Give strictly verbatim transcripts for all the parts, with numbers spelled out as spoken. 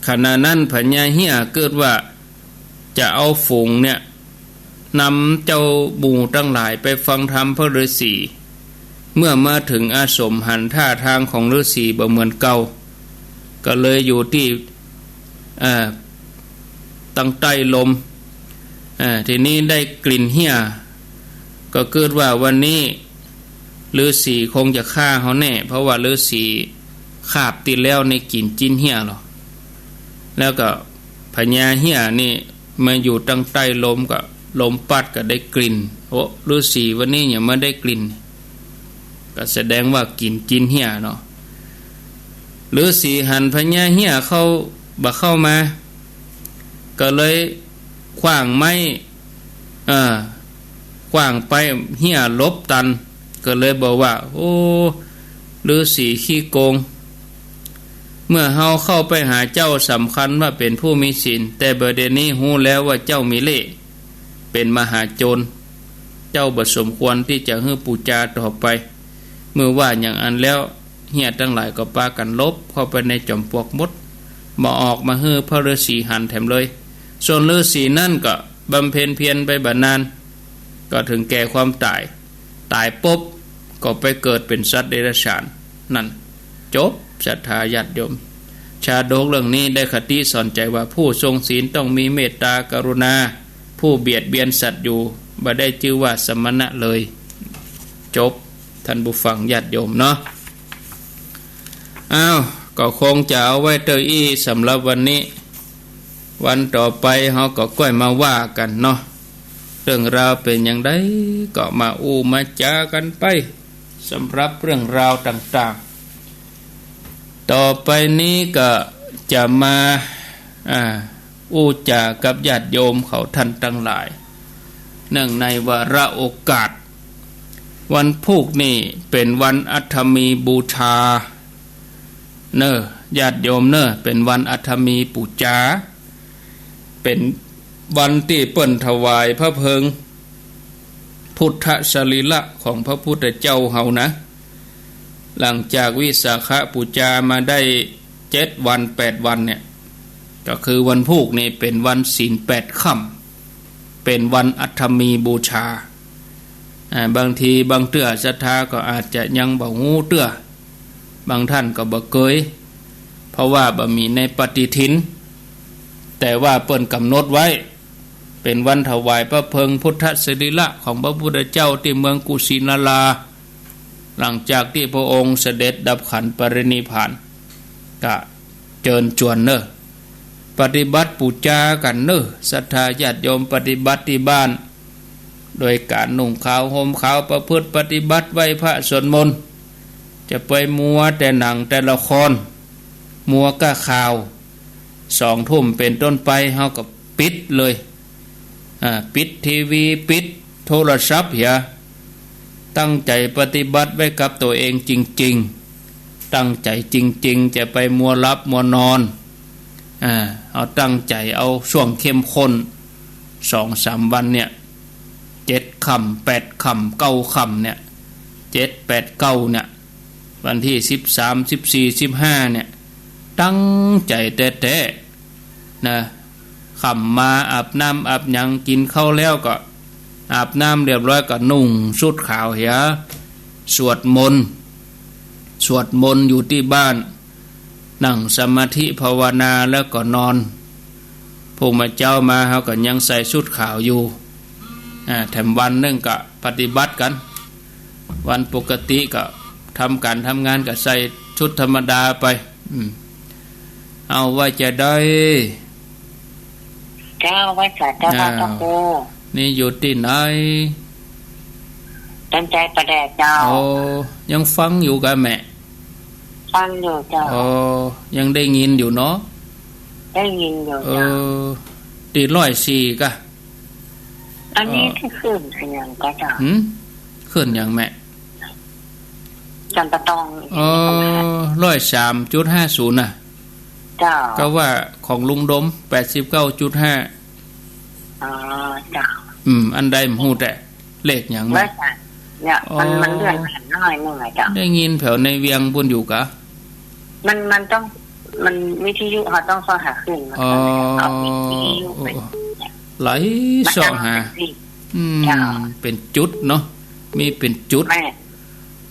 ขณะนั้นพญาเฮี้ยเกิดว่าจะเอาฝูงเนี่ย นำเจ้าหมู่ตังหลายไปฟังธรรมพระฤๅษี เมื่อมาเถิงอาสมหันท่าตางของฤๅษีบ่เหมือนเก่า ก็เลยอยู่ตี้ เอ่อ ตังใต้ลม เอ่อ ทีนี้ได้กลิ่นเฮี้ย ก็เกิดว่าวันนี้ฤๅษีคงจะฆ่าเฮาแน่ เพราะว่าฤๅษีคาบตี้แล้วนี่กิ๋นจิ๊นเฮี้ยลอ แล้วก็พญาเฮี้ยนี่มาอยู่ตังใต้ลม ก็ลมปั๊ดก็ได้กลิ่น โอ้ ฤๅษีวันนี้หยังมาได้กลิ่น ก็แสดงว่ากิ๋นจิ๊นเฮี้ยเนาะ ฤๅษีหันพญาเฮี้ยเข้า บ่เข้ามา ก็เลยขว้างไม้ เออ ขว้างไป เฮี้ยหลบตัน ก็เลยบอกว่า โอ้ ฤๅษีขี้โกง เมื่อเฮาเข้าไปหาเจ้าสำคัญว่าเป๋นผู้มีศีล แต่บ่าเดี่ยวนี้ฮู้แล้วว่าเจ้ามีเล่ห์ เป๋นมหาโจร เจ้าบ่สมควรตี้จะหื้อปู๋จาต่อไป เมื่อว่าอย่างอั้นแล้ว เฮี้ยตังหลายก็ปากั๋นหลบเข้าไปในจอมปลวกหมด บ่ออกมาหื้อพระฤๅษีหันแถมเลย ส่วนฤๅษีนั้นก็บำเพ็ญเพียรไปบ่านาน ก็เถิงแก่ความต๋าย ต๋ายปุ๊บก็ไปเกิดเป๋นสัตว์เดรัจฉาน นั่น จบ ศรัทธาญาติโยม ชาดกเรื่องนี้ได้คติสอนใจ๋ว่า ผู้ทรงศีลต้องมีเมตตากรุณา ผู้เบียดเบียนสัตว์อยู่ บ่ได้จื้อว่าสมณะเลย จบ ท่านผู้ฟังญาติโยมเนาะ อ้าว ก็คงจะเอาไว้เต้าอี้สำหรับวันนี้ วันต่อไปเฮาก็ก้อยมาว่ากั๋นเนาะ เรื่องราวเป๋นอย่างใดก็มาอู้มาจ๋ากั๋นไป สำหรับเรื่องราวต่างๆ ต่อไปนี้ก็จะมา อ่า อู้จ๋ากับญาติโยมเขาท่านตังหลาย เนื่องในวาระโอกาส วันพูกนี่เป๋นวันอัฐมีบูชา เน่อ ญาติโยมเน่อ เป๋นวันอัฐมีปู๋จา เป๋นวันตี้เปิ้นถวายพระเพลิง พุทธสรีระของพระพุทธเจ้าเฮานะ หลังจากวิสาขบูชามาได้เจ็ดวันแปดวันเนี่ย ก็คือวันพูกนี่เป๋นวันศีลแปดค่ำ เป๋นวันอัฐมีบูชา อ่า บางทีบางเตื้อศรัทธาก็อาจจะยังบ่ฮู้เตื้อ บางท่านก็บ่เกย เพราะว่าบ่มีในปฏิทิน แต่ว่าเปิ้นกำหนดไว้ เป๋นวันถวายพระเพลิงพุทธสรีระของพระพุทธเจ้าตี้เมืองกุสินารา หลังจากตี้พระองค์เสด็จดับขันธ์ปรินิพพาน ก็เจิญจวนเน่อ ปฏิบัติปู๋จากั๋นเน่อ ศรัทธาญาติโยม ปฏิบัติตี้บ้าน โดยก๋านนุ่งขาวห่มขาว ประพฤติปฏิบัติ ไหว้พระสวดมนต์ จะไปมัวแต่หนังแต่ละคร มัวก้าข่าว สองทุ่มเป๋นต้นไป เฮาก็ปิดเลย อ่า ปิดทีวี ปิดโทรศัพท์เหีย ตั้งใจ๋ปฏิบัติไว้กับตั๋วเองจริงๆ ตั้งใจ๋จริงๆ จะไปมัวหลับมัวนอน อ่า เอาตั้งใจ๋ เอาช่วงเข้มข้น สองสามวันเนี่ย เจ็ดค่ำ แปดค่ำ เก้าค่ำเนี่ย เจ็ด แปด เก้าเนี่ย วันตี้สิบสาม สิบสี่ สิบห้าเนี่ย ตั้งใจ๋แต๊ๆ นะ ค่ำมาอาบน้ำอาบหยัง กิ๋นข้าวแล้วก็อาบน้ำเรียบร้อยก็นุ่งชุดขาวเหีย สวดมนต์ สวดมนต์อยู่ตี้บ้าน นั่งสมาธิภาวนาแล้วก็นอน พรุ่งมาเจ๊ามาเฮาก็ยังใส่ชุดขาวอยู่ อ่า แถมวันนึ่งก็ปฏิบัติกั๋น วันปกติก็ทำก๋านทำงานก็ใส่ชุดธรรมดาไป อืม เอาว่าจะได้ เจ้า ไหว้สาเจ้า อ้าว พระครู นี่อยู่ตี้ไหน ต้นไทรประแดกเจ้า โอ้ ยังฟังอยู่กาแม่ ฟังอยู่เจ้า โอ้ ยังได้ยินอยู่เนาะ ได้ยินอยู่เจ้า เออ ตี้ร้อยสี่กา อันนี้ เออ ตี้คลื่นอะหยังกาเจ้า หืม คลื่นหยังแม่ จำปาตอง เออ ร้อยสามจุดห้าศูนย์น่ะ เจ้า ก็ว่าของลุงดม แปดสิบเก้าจุดห้า อ๋อ เจ้า อืม อันใดบ่ฮู้แต๊ เลขหยังแม่ ร้อยสาม เนี่ย มัน อ๋อ มันเลื่อนไปหน้อยนึ่งอะเจ้า ได้ยินแถวในเวียงปู้นอยู่กา มัน มันต้อง มันวิทยุ เฮาต้องเซาะหาขึ้นมา อ๋อ เอาวิทยุไป เออ ไหลเซาะหา อืม เจ้า เป๋นจุดเนาะ มีเป๋นจุด แม่น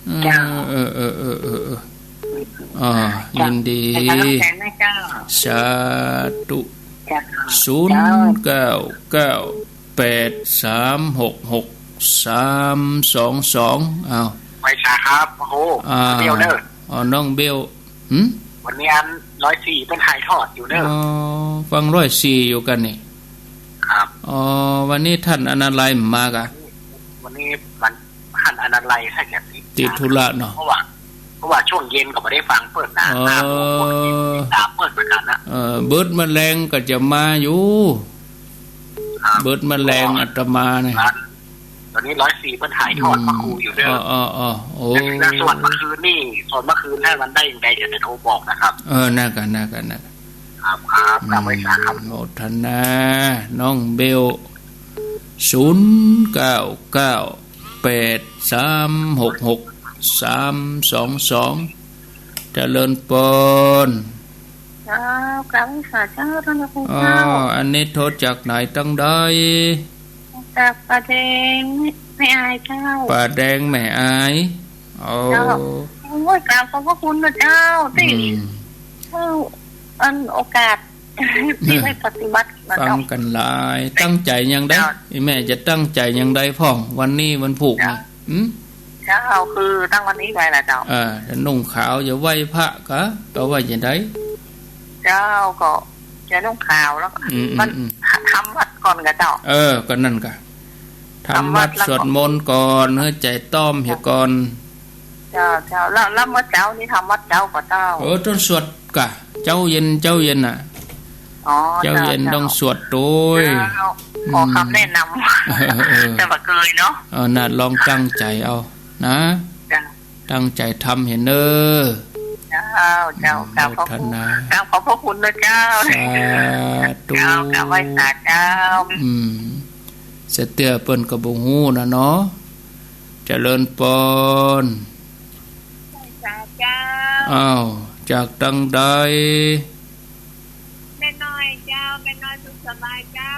อืม เจ้า เออ เออ เออ เออ เออ อ่า เจ้า ยินดี เจ้า สาธุ เจ้า ศูนย์เก้าเก้า แปดสามหกหก สามสองสอง อ้าว ไหว้สาครับ โอ้โห อ่า เบลเนอะ อ๋อ น้องเบล หึ วันนี้อันร้อยสี่เปิ้นถ่ายทอดอยู่เนอะ อ๋อ ฟังร้อยสี่อยู่กั๋นนี่ ครับ อ๋อ วันนี้ต้านอนาลัยบ่มากะ วันนี้มัน ต้านอนาลัยถ้าจะติด ติดธุระเนาะ เพราะว่า เพราะว่าช่วงเย็นก็บ่ได้ฟังเปิ้นนะ อ๋อ ห้าโมงกว่าเย็นติดต๋ามเปิ้นเหมือนกั๋นนะ เออ เบิดเมื่อแลงก็จะมาอยู่ ครับ เบิดเมื่อแลงอาตมาเนี่ย ต๋อนนี้ร้อยสี่เปิ้นถ่ายทอด อืม พระครูอยู่เด้อ อ๋อ อ๋อ อ๋อ โอ้ แล้วส่วนเมื่อคืนนี่ ส่วนเมื่อคืนถ้ามันได้ยังไงเดี๋ยวจะโทรบอกนะครับ เออ นั่นกะ นั่นกะ นั่นกะ ครับ ครับ กราบไหว้สาครับ อืม โมทนา น้องเบล ศูนย์เก้าเก้า แปดสามหกหก สามสองสอง เจริญปอน เจ้า กราบไหว้สาเจ้า ต้านพระครู อ๋อ เจ้า อันนี้โทรจากไหนตังใด จากป่าแดงแม่อายเจ้า ป่าแดงแม่อาย โอ้ เจ้า โอ้ย กราบขอบพระคุณนะเจ้า ตี้ อืม เจ้า อันโอกาส ตี้ได้ปฏิบัตินะเจ้า ฟังกั๋นหลาย ตั้งใจ๋อย่างใด เจ้า อี่แม่จะตั้งใจ๋อย่างใดพ่อง วันนี้วันพูกนี่ เจ้า หืม เจ้า คือตั้งวันนี้ไปละเจ้า เออ จะนุ่งขาวจะไหว้พระกะ ก็ว่าอย่างใด เจ้า ก็จะนุ่งขาวแล้วก็ อืม อืม มัน อืม ทำวัตรก่อนกะเจ้า เออ ก็นั่นกะ ทำวัตร ทำวัตรแล้วก็ สวดมนต์ก่อน หื้อใจ๋ต้อมเหียก่อน เจ้า เจ้า แล้ว แล้วเมื่อเจ๊านี่ทำวัตรเจ๊าก่อเจ้า เออ ต้องสวดกะ เจ๊าเย็น เจ๊าเย็นน่ะ อ๋อ เจ๊าเย็น เจ้า ต้องสวดตวย เจ้า ขอคำแนะนำ เออ เออ แต่บ่เกยเนาะ เออ น่ะ ลองตั้งใจ๋เอานะ เจ้า ตั้งใจ๋ทำเหียเน่อ เจ้า เจ้า อืม กราบขอบพระคุณ โมทนา กราบขอบพระคุณนะเจ้า สาธุ เจ้า กราบไหว้สาเจ้า อืม เสียเตื้อเปิ้นก็บ่ฮู้นะเนาะ เจริญปอน ไหว้สาเจ้า อ้าว จากตังใด แม่น้อยเจ้า แม่น้อยสุขสบายเจ้า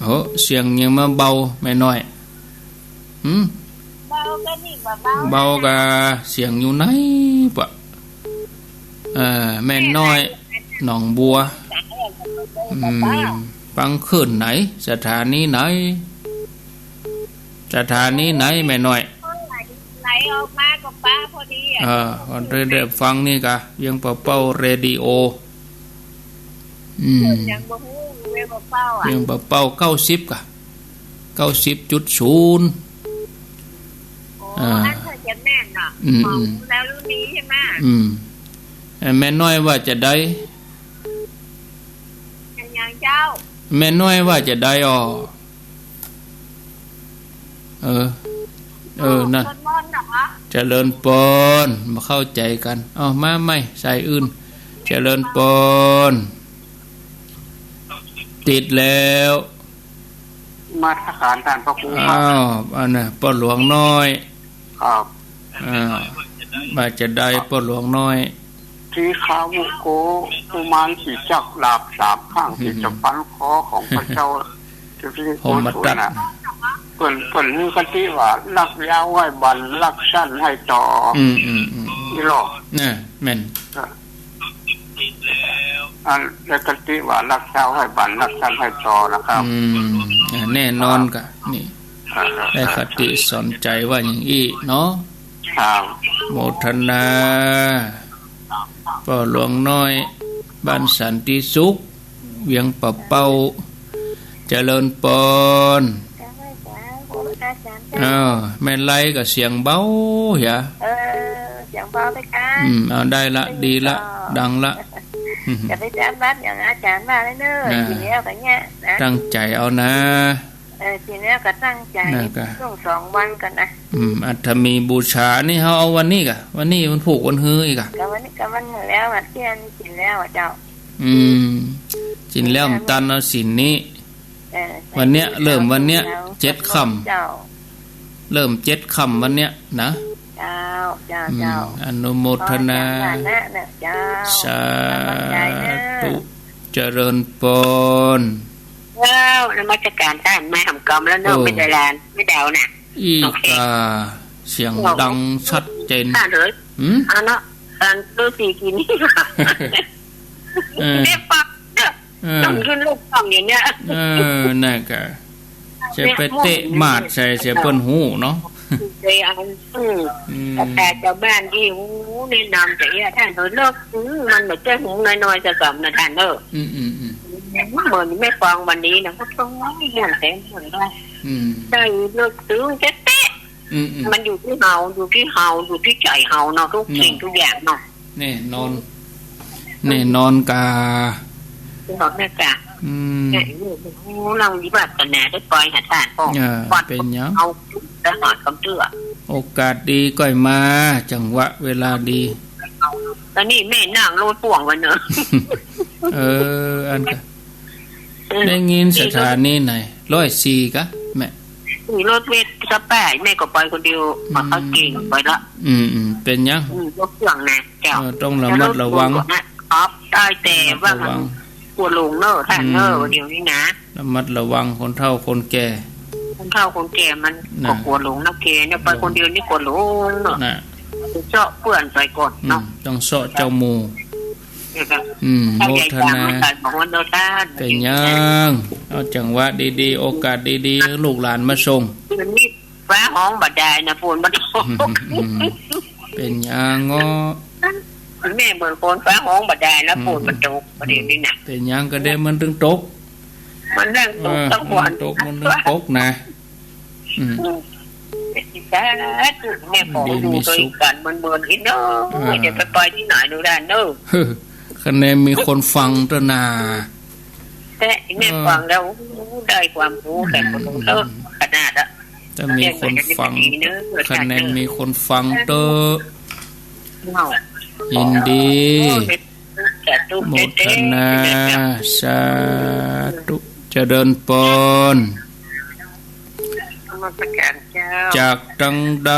โห เสียงยังมาเบา แม่น้อย หืม เบาก็นี่ว่าเบา เบากะ เสียงอยู่ไหนปะ เอ่อ แม่น้อย แม่น้อย หนองบัว สายอะไรก็ไม่รู้ อืม เบา ฟังคลื่นไหน สถานีไหน สถานีไหนแม่น้อย ไหล ไหลออกมาก็ปะพอดีอะ เออ ก็ได้ ได้ฟังนี่กะ เวียงป่าเป้าเรดิโอ อืม คลื่นหยังบ่ฮู้ เวียงป่าเป้าอะ เวียงป่าเป้าเก้าสิบกะ เก้าสิบจุดศูนย์ อ๋อ อ่า อันเธอจะแม่นเนาะ อืม ของ อืม แล้วรุ่นนี้ใช่ไหม อืม เอ่อ แม่น้อยว่าจะใด เป็นหยังเจ้า แม่น้อยว่าจะใดอ่อ เออ เออ นั่น สวดมนต์เหรอ เจริญปอน บ่เข้าใจ๋กั๋น เอามาใหม่ สายอื่น เจริญปอน ติดแล้ว นมัสการต้านพระครูครับ อ้าว อันน่ะ ป้อหลวงน้อย ครับ อ่า ว่าจะใด ป้อหลวงน้อย ทีฆาวุโก กุมารสีจักดาบสามข้าง อืม สีจักฟันคอของพระเจ้า พรหมทัต น่ะ เปิ้น เปิ้นมีคติว่า รักยาวไว้บั้น รักสั้นให้ต่อ อืม อืม อืม นี่หรอ น่ะ แม่น ครับ อันได้คติว่า รักยาวให้บั้น รักสั้นให้ต่อนะครับ อืม อ่า แน่นอนกะ นี่ ครับ ได้คติสอนใจ๋ว่าอย่างอี้เนาะ ครับ โมทนา ป้อหลวงน้อย บ้านสันติสุข เวียงป่าเป้า เจริญปอน เจ้า อาจารย์เจ้า อ้าว แม่ไลก็เสียงเบาเหีย เออ เสียงเบาไปค่ะ อืม เอาได้ละ ได้ยิน ดีละ ก็ ดังละ อย่าไปจำวัดอย่างอาจารย์ว่าเลยเนอะ อ่า กิ๋นแล้วก็เนี่ยนะ ตั้งใจ๋เอานะ เออ กิ๋นแล้วก็ตั้งใจ๋ นั่นกะ ช่วงสองวันก่อนนะ อืม อัฐมีบูชา นี่เฮาเอาวันนี้กะ วันนี้วันพูกวันฮืออีกกะ ก็วันนี้ก็วันแล้วอะ เตี้ยนกิ๋นแล้วอะเจ้า อืม กิ๋นแล้ว มันตันเอาศีลนี้ เออ วันเนี้ย เริ่มวันเนี้ย เจ็ดค่ำ เจ้า เริ่มเจ็ดค่ำวันเนี้ยนะ เจ้า เจ้า อืม เจ้า อนุโมทนา ขออาจ๋ารย์ว่านะ นะเจ้า สาธุ กำลังใจเนอะ เจริญปอน เจ้า นมัสการต้าน มาหำกำแล้วเนอะ เออ แม่ดารา แม่ดาวน่ะ อี้ โอเค กา เสียงดังชัดเจน ต้านเอ๋ย หืม เอาเนาะ อันฤๅษีกินนี่ เออ เรียกปักเนอะ เออ ต้องขึ้นลูกต้องอย่างเนี้ย เออ นั่นกะ จะไปเตะหมาดใส่เสียเปิ้นฮู้เนาะ เตะอัน อืม อืม แต่ชาวบ้านตี้ฮู้แนะนำจะเอี้ยต้านเอ๋ย ฤๅษี อืม มันบ่ใจ้หงส์น้อยๆ จะกำนะต้านเนอะ อืม อืม อืม เหมือนแม่ปองวันนี้นะ ก็ต้องม่วนแสนม่วนว่า อืม ใจ้ฤๅษี อืม อืม มันอยู่ตี้เฮา อยู่ตี้เฮา อยู่ตี้ใจ๋เฮาเนาะ ทุกสิ่ง น่ะ ทุกอย่างเนาะ แน่นอน แน่นอนกา บอกแน่กา อืม เนี่ย โอ้ เฮามีวาสนาได้ปอยหาต้านพ่อง เออ ก่อน เป๋นหยัง เอาไปหอดกำเตื้อ โอกาสดีก้อยมา จังหวะเวลาดี ต๋อนนี้แม่นั่งรถพ่วงไปเนอะ เออ อันกะ เออ ได้ยินสถานีไหน ร้อยสี่กะ แม่ มีรถเวทสปาย แม่ก็ไปคนเดียว อืม มาเข้าเก่งไปละ อืม อืม เป๋นหยัง อืม รถเครื่องนะ เจ้า เออ ต้องระมัดระวัง แล้วรถพ่วงก็นะ อ๊อฟ ตายแต่ว่ามัน ระมัดระวัง กั๋วหลงเนอะต้านเนอะ อืม เดี๋ยวนี้นะ ระมัดระวังคนเฒ่าคนแก่ คนเฒ่าคนแก่มัน น่ะ ก็กั๋วหลงนะเก เนี่ยไปคนเดียวนี่กั๋วหลงเนอะ น่ะ เซาะเปื้อนไปก่อนเนาะ อืม ต้องเซาะเจ้าหมู่ เดี๋ยวก่อน อืม โมทนา ใหญ่จัง บอกว่าเนอะต้าน เป๋นหยัง เอาจังหวะดีๆ โอกาสดีๆ ลูกหลานมาส่ง เดี๋ยวนี้ ฟ้าฮ้องบ่ดายนะ ฝนบ่ตก อืม เป๋นหยังเงาะ แม่เหมือนคนฟ้าฮ้องบ่ดายนะ อืม ฝนบ่ตก ประเดี๋ยวนี้นะ เป๋นหยังกะเดะมันตึงตก มันเรื่องตก เออ ทั้งวัน มันตก มันตึงตกนะ อืม อืม สาธุ แม่ของอยู่ตวยกั๋น มันเมินอินเนอะ อ่า จะไปไปตี้ไหนดูได้เนอะ คะแนนมีคนฟังตวยนา แต่แม่ฟังแล้ว โอ้ ได้ความรู้ แต่คนลงเลิกขนาดอะ ถ้ามีคนฟัง คะแนนมีคนฟังเต๊อะ เอ้า ยินดี โอ้ สาธุ โมทนา สาธุ เจริญปอน นมัสการเจ้า จากตังใด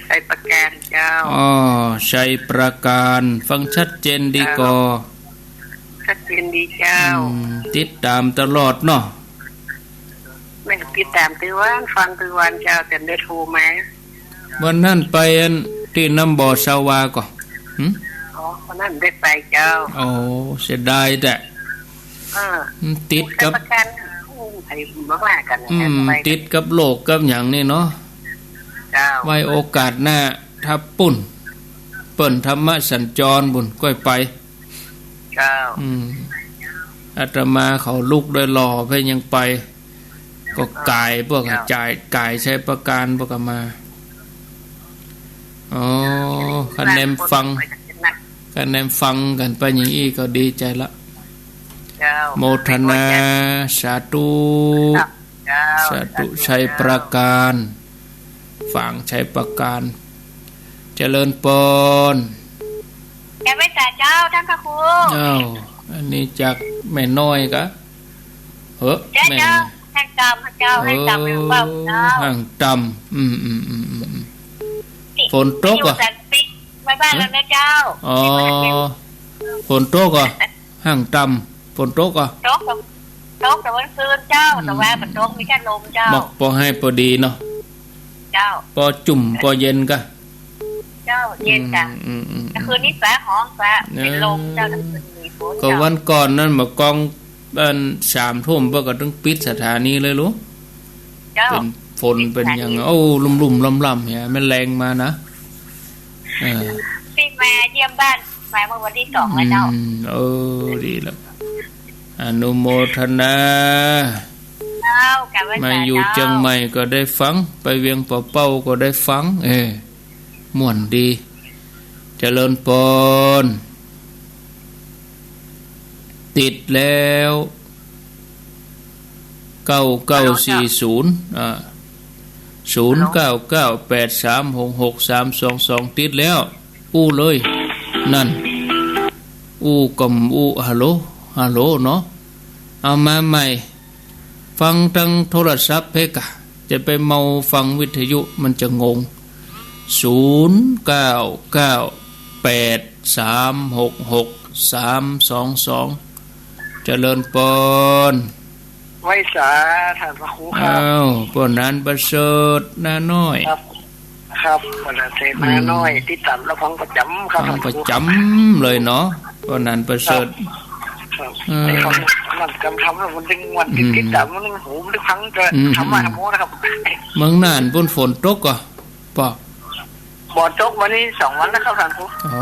ชัยปราการเจ้า อ๋อ ชัยปราการ ฟังชัดเจนดีก่อ ชัดเจนดีเจ้า อืม ติดต๋ามตลอดเนาะ แม่นติดต๋ามตวยวัน ฟังตวยวันเจ้า แต่ได้โทรมา วันนั้นไปอันตี้น้ำบ่อสาวาก่อ หึ อ๋อ วันนั้นได้ไปเจ้า โอ้ เสียดายแต๊ เออ มันติดกับ ชัยปราการ โอ้ ใผบ่ว่ากั๋นนะ อืม ไป ติดกับโลกกับหยังนี่เนาะ เจ้า ไว้โอกาสหน้า ถ้าปุ้น เปิ้นธรรมสัญจรปุ้น ก้อยไป เจ้า อืม อาตมาเขาลุกได้หล่อ เพิ่นยังไป ก็ก๋าย พวก เจ้า จ่าย ก๋ายชัยปราการ พวกก็มา อ๋อ คะแนนฟัง คะแนนฟังกั๋นไปอย่างอี้ก็ดีใจ๋ละ เจ้า โมทนา สาธุ เจ้า สาธุ ชัยปราการ ฝางชัยปราการ เจริญปอน แกไม่จ่ายเจ้า ท่านพระครู อ้าว อันนี้จากแม่น้อยกะ เหอะ เจ้า แม่ เจ้า ห้างต่ำเจ้า ห้างต่ำ เออ ไม่รู้เปล่าเจ้า ห้างต่ำ อืม อืม อืม อืม อืม ฝนตกเหรอ อยู่สันติ ไว้บ้านแล้วนะเจ้า อ๋อ ฝนตกเหรอ ห้างต่ำ ฝนตกเหรอ ตก ตกแต่วันซืนเจ้า อืม แต่ว่าบ่ตก มีแค่ลมเจ้า บอกปอให้ปอดีเนาะ เจ้า ปอจุ่ม ปอเย็นกะ เจ้า เย็นกะ อืม อืม อืม แต่คืนนี้ฟ้าฮ้องฟ้า เออ เป๋นลมเจ้า แต่คืนมีฝน ก็ เจ้า วันก่อนนั้นบ่ากอง อันสามทุ่มเปิ้นก็ตึงปิดสถานีเลยลูก เจ้า เป๋นฝนเป๋นหยัง โอ้ ลุ่มๆ ล่ำๆ เหีย แม่นแลงมานะ เออ ตี้มาเยี่ยมบ้าน มาเมื่อวันตี้สองแล้วเจ้า อืม เออ ดีแล้ว อนุโมทนา เจ้า กราบไหว้ มาอยู่ สาธุ เจียงใหม่ก็ได้ฟัง ไปเวียงป่าเป้าก็ได้ฟัง เออ ม่วนดี เจริญปอน ติดแล้ว เก้าเก้าสี่ศูนย์ อ่า ศูนย์เก้าเก้าแปดสามหกหกสามสองสอง ติดแล้ว อู้เลย นั่น อู้ก็อู้ ฮัลโหล ฮัลโหลเนาะ เอามาใหม่ ฟังตางโทรศัพท์เพ่อกะ จะไปเมาฟังวิทยุมันจะงง ศูนย์เก้าเก้าแปดสามหกหกสามสองสอง เจริญปอน ไหว้สาท่านพระครูครับ อ้าว ป้อหนานประเสริฐ นาน้อย ครับ ครับ ป้อหนานประเสริฐ อืม นาน้อย ติดต๋ามรับฟังประจ๋ำครับ ฟังประจ๋ำเลยเนาะ ป้อหนานประเสริฐ ครับ ครับ เออ ไอ้คำนั้นกำทำแล้วมันดึงวัน อืม ติดต๋ามมันดึงหูมันดึงฟังก็ อืม ธรรมะ อืม ธรรมโมนะครับ เมืองน่านปุ้นฝนตกก่อ ปอ บ่ตกวันนี้สองวันแล้วครับท่านครู อ๋อ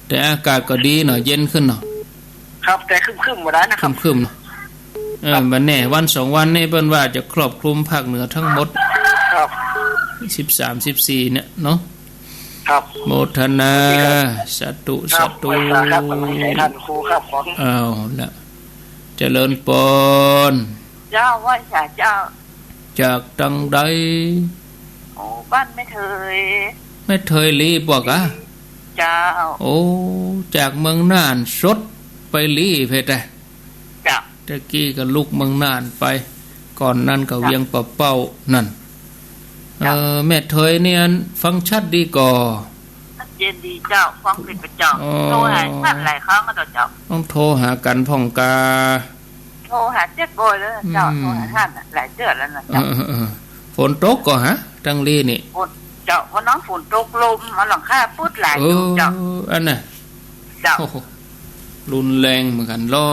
แต่อากาศก็ดีเนาะ เย็นขึ้นเนาะ ครับ แต่ครึ้มๆ บ่ได้นะครับ ครึ้มๆ เนาะ เออ ครับ บ่แน่ วันสองวันนี่เปิ้นว่าจะครอบคลุมภาคเหนือทั้งหมด ครับ สิบสาม สิบสี่ เนี่ยเนาะ ครับ โมทนา ครับ สาธุ ครับ สาธุ ไหว้สาครับ ขอบคุณท่านครูครับ ขอ เอาละ เจริญปอน เจ้า ไหว้สาเจ้า จากตางใด โอ้ บ้านแม่เทย แม่เทยลี้ปะกะ เจ้า โอ้ จากเมืองน่านสดไปลี้เพะ เจ้า ตะกี้ก็ลุกเมืองน่านไป ก่อนนั้นก็ เจ้า เวียงป่าเป้านั่น เจ้า เออ แม่เทยนี่อันฟังชัดดีก่อ ชัดเจนดีเจ้า ฟังเป๋นประจ๋ำ อ๋อ โทรหาท่านหลายครั้งแล้วเจ้า ต้องโทรหากั๋นพ่องกา โทรหาเจ๊กบ่อยเลยเจ้า อืม โทรหาท่านน่ะหลายเตื้อแล้วนะเจ้า เออ เออ เออ ฝนตกก่อฮะ ตางลี้นี่ ฝน เจ้า เพราะน้องฝนตกลมเอาหลังคาปุ๊ดหลายอยู่เจ้า เออ อันน่ะ เจ้า โอ้โห รุนแรงเหมือนกั๋นลอ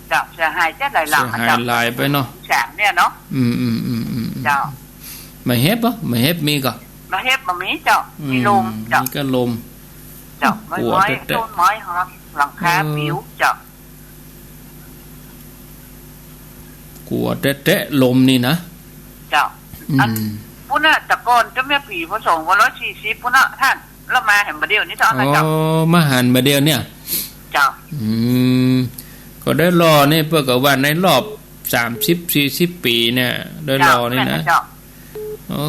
เจ้า เสียหายเจ๊หลายหลังนะเจ้า เสียหายหลายไปเนาะ สามเนี่ยเนาะ อืม อืม อืม อืม อืม เจ้า บ่าเห็บบ่ บ่าเห็บมีก่อ บ่าเห็บบ่มีเจ้า อืม มีลมเจ้า มีก็ลม เจ้า โอ้ ไม้ โอ้ ไม้ แต๊ะๆ ต้นไม้ของเรา หลังคา เออ ปิวเจ้า กั๋วแต๊ะๆ ลมนี่นะ เจ้า อืม อันปุ้นน่ะ แต่ก่อนเจ้าแม่ผีพอสองพันร้อยสี่สิบปุ้นน่ะท่าน แล้วมาหันบ่าเดี่ยวนี้เท่านั้นเจ้า อ๋อ มาหันบ่าเดี่ยวเนี่ย เจ้า อืม ก็ได้ลอนี่เปิ้นก็ว่าในรอบสามสิบ สี่สิบ ปี๋เนี่ย ได้ลอนี่นะ เจ้า แม่นเจ้า โอ้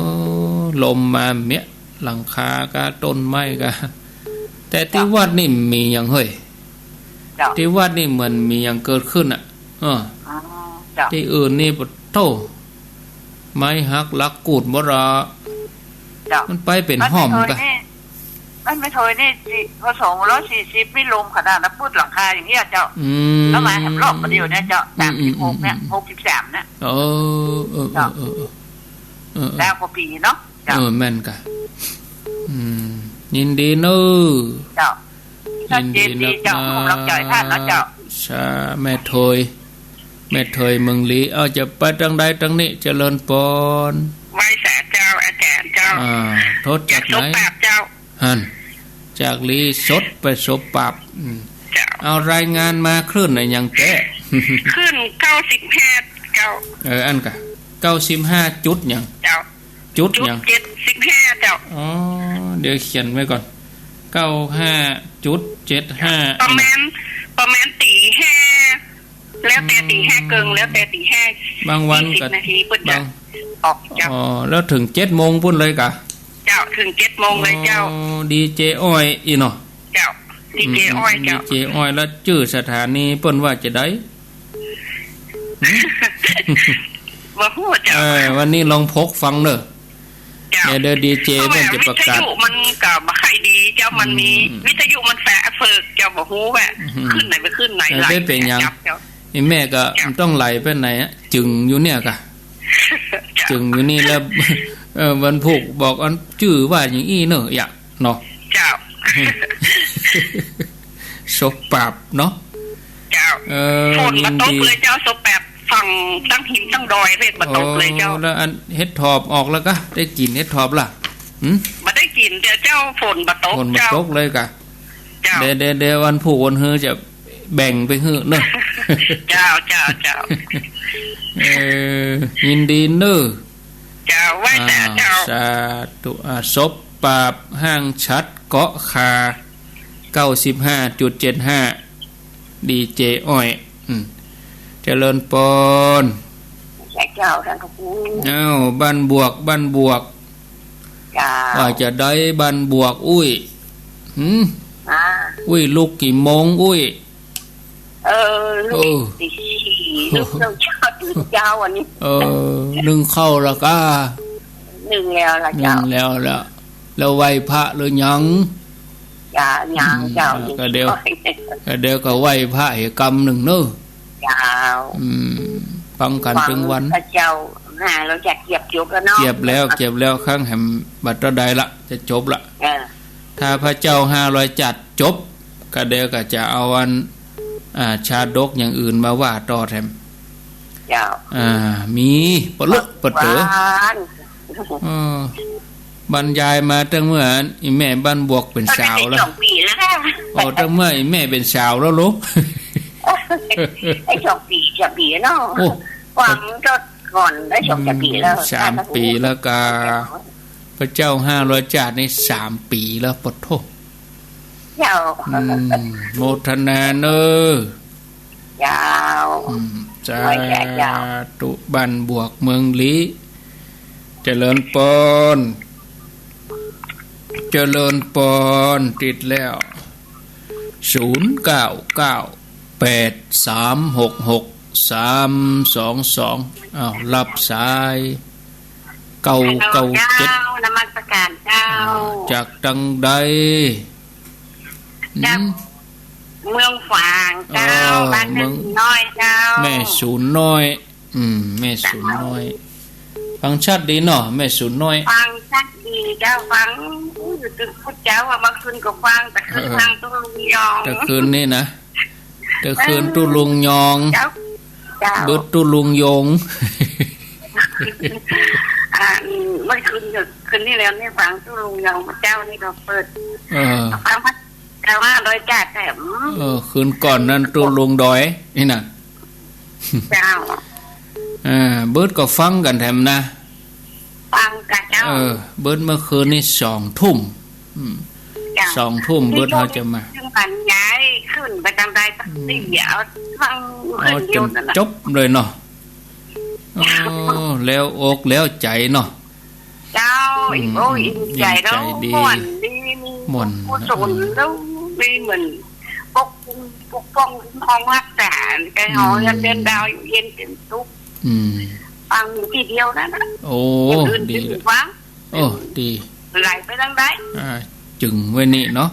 ลมมาเมี้ย หลังคาก็ต้นไม้ก็ แต่ตี้วัดนี่มีหยังเฮ้ย เจ้า ตี้วัดนี่เหมือนมีหยังเกิดขึ้นน่ะ เออ อ๋อ เจ้า ตี้อื่นนี่ปะโธ่ ไม้หักหลักกูดหมดละ เจ้า มันไปเป๋นห้อมกะ บ้านแม่เทยนี่ บ้านแม่เทยนี่ สี่ พอสองพันร้อยสี่สิบ นี่ลมขนาดนั้น ปุ๊ดหลังคาอย่างเงี้ยเจ้า อืม แล้วมาแถมรอบบ่าเดี่ยวเนี่ยเจ้า อืม สามสิบหก เนี่ย อืม อืม หกสิบสาม เนี่ย เออ เออ เจ้า เออ เออ เออ เออ แล้วกว่าปี๋เนาะ เจ้า เออ แม่นกะ อืม ยินดีเน้อ เจ้า ชัดเจนดีเจ้า ยินดีนักนะ กำลังใจ๋ท่านนะเจ้า สา แม่เทย แม่เทยเมืองลี้ เอาจะไปตางใดตางนี้ เจริญปอน ไหว้สาเจ้า อาจ๋ารย์เจ้า อ่า โทษจากไหน อยากสบปราบเจ้า หัน จากลี้สดไปสบปราบ อืม เจ้า เอารายงานมาคลื่นน่ะหยังแต๊ คลื่นเก้าสิบห้าเจ้า เออ อันกะ เก้าสิบห้าจุดหยัง เจ้า จุดหยัง จุดเจ็ดสิบห้าเจ้า อ๋อ เดี๋ยวเขียนไว้ก่อน เก้าห้าจุดเจ็ดห้า ประมาณ ประมาณตี๋ห้า แล้วแต่ตี๋ห้าเกิ่ง แล้วแต่ตี๋ห้า บางวันก็ ยี่สิบนาทีเปิ้นจะ บาง ออกเจ้า อ๋อ แล้วเถิงเจ็ดโมงปุ้นเลยกะ เจ้า เถิงเจ็ดโมงเลยเจ้า อ๋อ ดีเจอ้อยอี้เนาะ เจ้า ดีเจอ้อยเจ้า อืม ดีเจอ้อย แล้วจื้อสถานีเปิ้นว่าจะใด บ่ฮู้เจ้า เออ วันนี้ลองพกฟังเน้อ เจ้า เดี๋ยว เดี๋ยวดีเจ เพราะว่า เปิ้นจะประกาศ วิทยุมันก็บ่ค่อยดีเจ้า มันมี อืม วิทยุมันแฝงเฟิกเจ้า บ่ฮู้ว่า อืม คลื่นไหนไปคลื่นไหน เออ ไหล ไม่เป๋นหยัง จับเจ้า ไอ้แม่ก็ เจ้า มันต้องไหลไปไหนอะ จึงอยู่เนี่ยกะ เจ้า จึงอยู่นี่แล้ว เออ วันพูกบอกอันจื้อว่าอย่างอี้เน้อ อย่า เนาะ เจ้า สบปราบเนาะ เจ้า เออ ฝนบ่ตกเลยเจ้า ยินดี สบปราบ ฝั่งตังหินตังดอยเพิ่นบ่ตกเลยเจ้า โอ้ แล้วอันเห็ดถอบออกแล้วกะ ได้กิ๋นเห็ดถอบละ หึ บ่ได้กิ๋นเจ้า ฝนบ่ตก ฝนบ่ตกเลยกะ เจ้า เดี๋ยว เดี๋ยว เดี๋ยววันพูกวันฮือจะแบ่งไปหื้อเน้อ เจ้า เจ้า เจ้า เออ ยินดีเน้อ เจ้า ไหว้สาเจ้า อ่า สาธุ อ่า สบปราบ ห้างฉัตรเกาะคา เก้าสิบห้าจุดเจ็ดห้า ดีเจอ้อย อืม เจริญปอน เจ้า ท่านพระครู อ้าว บ้านบวก บ้านบวก เจ้า ว่าจะใดบ้านบวก อุ้ย หืม อ่า อุ้ย ลุกกี่โมง อุ้ย เออ ลุก เออ ตีสี่ ลุกเช้า ตื่นเช้าวันนี้ เออ นึ่งข้าวละกา นึ่งแล้วละเจ้า นึ่งแล้วละ แล้วไหว้พระหรือยัง ยัง ยัง อืม เจ้า ก็เดี๋ยว ก็เดี๋ยวก็ไหว้พระเหกำนึ่งเนาะ เจ้า อืม ฟังกั๋นตึงวัน พระเจ้าห้าร้อยจัดเกียบจบแล้วเนาะ เกียบแล้ว เกียบแล้ว ครั้งแหมบ่าเต้าใดละ จะจบละ เออ ถ้าพระเจ้าห้าร้อยจัดจบ ก็เดี๋ยวก็จะเอาอัน อ่า ชาดกอย่างอื่นมาว่าต่อแถม เจ้า อ่า มีปะลุกปะเต๋อ หวาน เออ บรรยายมาตั้งเมื่ออีแม่บ้านบวกเป๋นสาวแล้ว ก็ได้สองปี๋แล้วนะ อ๋อ ตั้งเมื่ออีแม่เป๋นสาวแล้วลูก ไอ้สองปี๋ สามปี๋เนาะ โอ้ ฟังก็ก่อนได้สองสามปี๋แล้ว อืม สามปี๋แล้วกา พระเจ้าห้าร้อยจัดนี่สามปี๋แล้ว ปะโธ่ เจ้า อืม โมทนาเน้อ เจ้า อืม สาธุ ไหว้เจ้า บ้านบวกเมืองลี้ เจริญปอน เจริญปอน ติดแล้ว ศูนย์เก้าเก้า แปดสามหกหก สามสองสอง อ้าว รับสาย เก้าเก้าเจ็ด ฮัลโหลเจ้า นมัสการเจ้า อ่า จากตังใด จาก อืม เมืองฝางเจ้า อ๋อ บ้านแม่ เมือง สูนน้อยเจ้า แม่สูนน้อย อืม แม่สูนน้อย ฟังชัดดีเนาะ แม่สูนน้อย ฟังชัดดีเจ้า ฟังอยู่ตึกพุทธเจ้าอะ เมื่อคืนก็ฟัง แต่คืน เออ ฟังตุ๊ลุงยอง แต่คืนนี่นะ แต่คืนตุ๊ลุงยอง เจ้า เจ้า เบิดตุ๊ลุงยง อ่า เมื่อคืนก็ คืนนี้แล้วนี่ฟังตุ๊ลุงยอง เจ้านี่ก็เปิด เออ ฟังพระ แต่ว่าโดยจ่าแถม เออ คืนก่อนนั้นตุ๊ลุงดอย นี่นะ เจ้า เออ เบิดก็ฟังกั๋นแถมนะ ฟังกั๋นเจ้า เออ เบิดเมื่อคืนนี่สองทุ่ม อืม เจ้า สองทุ่มเบิดเฮาจะมา ซึ่งบรรยายขึ้นไปตามใดสัก อืม สี่ เอาฟัง อ๋อ ขึ้นเดียวนั่นน่ะ จ๋นจบเลยเนาะ เจ้า อ๋อ แล้วอกแล้วใจ๋เนาะ เจ้า อืม โอ้ย อืม อิ่มใจ๋แล้ว อิ่มใจ๋ดี ม่วนดี ม่วน กุศลแล้ว ดีเหมือนปก ปกป้องคุ้มครองรักษา ใจ๋เฮา อืม ยันเดือนดาวอยู่เย็นเป๋นสุข อืม ฟังอยู่ตี้เดียวนั่นนะ โอ้ อย่างอื่น ดี ไม่ฟัง โอ้ ดี ไหลไปตางใด อ่า จึงไว้นี่เนาะ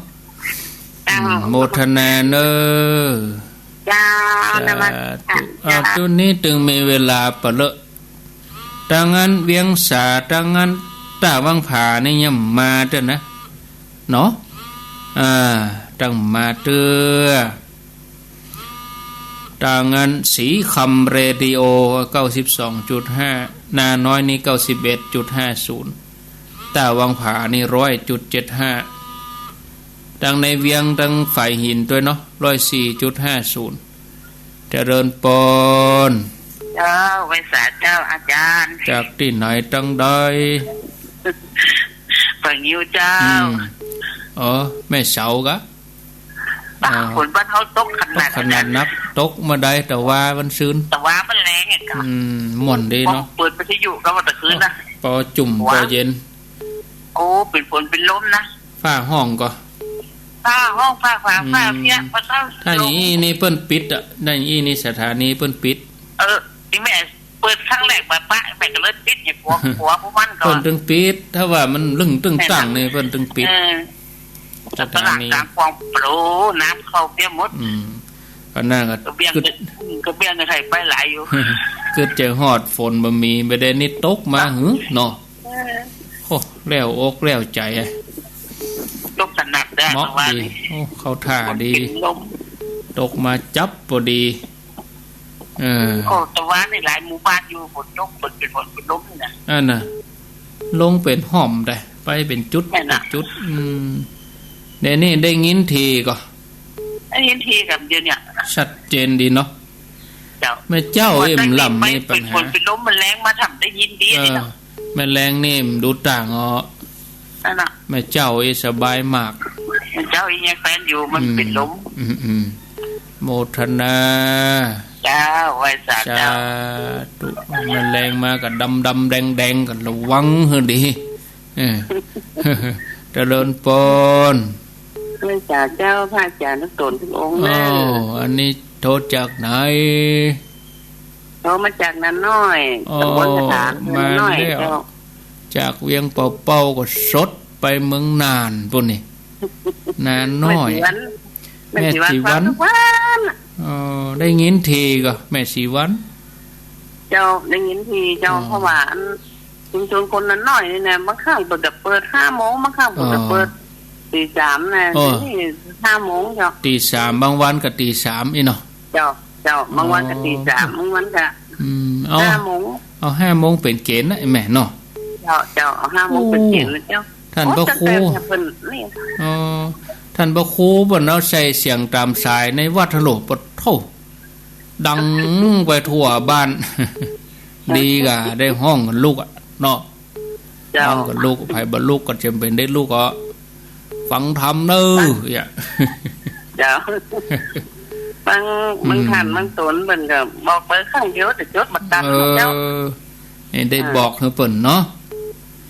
เจ้า อืม โมทนาเน้อ เจ้า สาธุ นมัสการ อ่า เจ้า เดี๋ยวนี้ตึงมีเวลาปะเลอะ ตางอั้นเวียงสา ตางอั้นต้าวังผานี่ยังมาเตื้อนะ เนาะ อ่า ตึงมาเตื้อ ตางอั้นสีคำเรดิโอ เก้าสิบสองจุดห้า นาน้อยนี่ เก้าสิบเอ็ดจุดห้าศูนย์ ต้าวังผานี่ ร้อยจุดเจ็ดห้า ตางในเวียง ตางฝายหินตวยเนาะ ร้อยสี่จุดห้าศูนย์ เจริญปอน เจ้า ไหว้สาเจ้าอาจ๋ารย์ จากตี้ไหนตังใด ปากงิ้วเจ้า อืม อ๋อ แม่เสากะ ปะ อ่า ฝนบ้านเฮาตกขนาด ตกขนาดนัก ตกเมื่อใด ตะวาวันซืน ตะวามันแลงอะกะ อืม ม่วนดีเนาะ เปิดวิทยุกะว่าตะคืนนะ ปอจุ่ม หัว ปอเย็น โอ้ เป๋นฝนเป๋นลมนะ ฟ้าฮ้องก่อ ฟ้าฮ้อง ฟ้าผ่า อืม ฟ้าเปี้ย ปะเจ้า ถ้าอย่างอี้นี่เปิ้นปิดอะ ถ้าอย่างอี้นี่สถานีเปิ้นปิด เออ นี่แม่เปิดครั้งแรกปะปะ แม่ก็เลยปิด เนี่ย กั๋ว กั๋วพวกมันก่อ เปิ้น น ตึงปิด ถ้าว่ามันลึ่งตึงตั้งนี่ แม่นนะ เปิ้นตึงปิด เออ สถานี ตลาดกลางคลองโปร น้ำเข้าเปี้ยหมด อืม ก็น่าก็ กระเบียง กึ๊ด กระเบียงก็ใส่ไปหลายอยู่ กึ๊ดจะฮอดฝนบ่มี บ่ได้นี่ตกมาหือเนาะ เออ โอ้ แล้วอกแล้วใจ๋อะ ตกสนัดได้ เหมาะ ตะวา ดี นี่ โอ้ เข้าท่าดี ฝนเป๋นลม ตกมาจั๊บพอดี เออ โอ้ ตะวานี่หลายหมู่บ้านอยู่ ฝนตก ฝนเป๋นฝนเป๋นลมนี่นะ อั้นน่ะ ลงเป๋นฮ่อมได้ ไปเป๋นจุด แม่นน่ะ เป๋นจุด อืม เดี๋ยวนี้ได้ยินทีก่อ ได้ยินทีกับเดี๋ยวเนี่ย ชัดเจนดีเนาะ เจ้า แม่เจ้าเอ็มลำนี่ปัญหา เป๋นฝนเป๋นลม มันแลงมาทำได้ยินดี เออ นี่เนาะ แม่แลงนี่มันดูต่างอ๋อ นั่นน่ะ แม่เจ้าเอสบายมาก แม่เจ้าอียังแฟนอยู่ มันเป๋นลม อืม อืม อืม โมทนา เจ้า ไหว้สาเจ้า สาธุ แม่แลงมาก็ดำๆ แดงๆ ก็ระวังหื้อดี เออ เจริญปอน ไหว้สาเจ้า พระอาจ๋ารย์ทุกต๋นทุกองค์เน้อ อันนี้โทรจากไหน โทรมาจากนาน้อย อ๋อ ตำบลสถาน มา นาน้อย แล้ว เจ้า จากเวียงเป่าเป่าก็สด ไปเมืองน่านปู้นนี่ น้าน้อย แม่ศรีวรรณ แม่ศรีวรรณ แม่ศรีวรรณ ฟังทุกวันอะ อ๋อ ได้ยินทีก่อ แม่ศรีวรรณ เจ้า ได้ยินทีเจ้า อ๋อ เพราะว่าอัน ชุมชนคนน้าน้อยนี่นะ บางครั้งเปิ้นก็เปิดห้าโมง บางครั้งเปิ้นก็ อ๋อ เปิดตีสามนะ อ๋อ เดี๋ยวนี้ห้าโมงเจ้า ตีสาม บางวันก็ตีสามอี้เนาะ เจ้า เจ้า บางวันก็ตีสาม อ๋อ บางวันก็ อืม เอา ห้าโมง เอาห้าโมงเป๋นเก๋ณฑ์นะแม่เนาะ เจ้า เจ้า เอาห้าโมงเป๋นเก๋ณฑ์นะเจ้า โอ้ ท่านพระครู โอ้ ตั้งแต่เปิ้นนี่ อ๋อ ท่านพระครูเปิ้นเอาใส่เสียงตามสายในวัดฮั่นโหล ปะโธ่ ดังไปทั่วบ้าน ดีก่าได้ฮ้องกั๋นลุกอะเนาะ เจ้า ฮ้องกั๋นลุก ใผบ่ลุกก็จำเป๋นได้ลุกก็ ฟังธรรมเน่อ ฟัง เนี่ย เจ้า บาง อืม บางท่านบางต๋นเปิ้นก็บอกไปครั้งเดียวแต่จดบ่ตัน เออ เจ้า นี่ได้ อ่า บอกหื้อเปิ้นเนาะ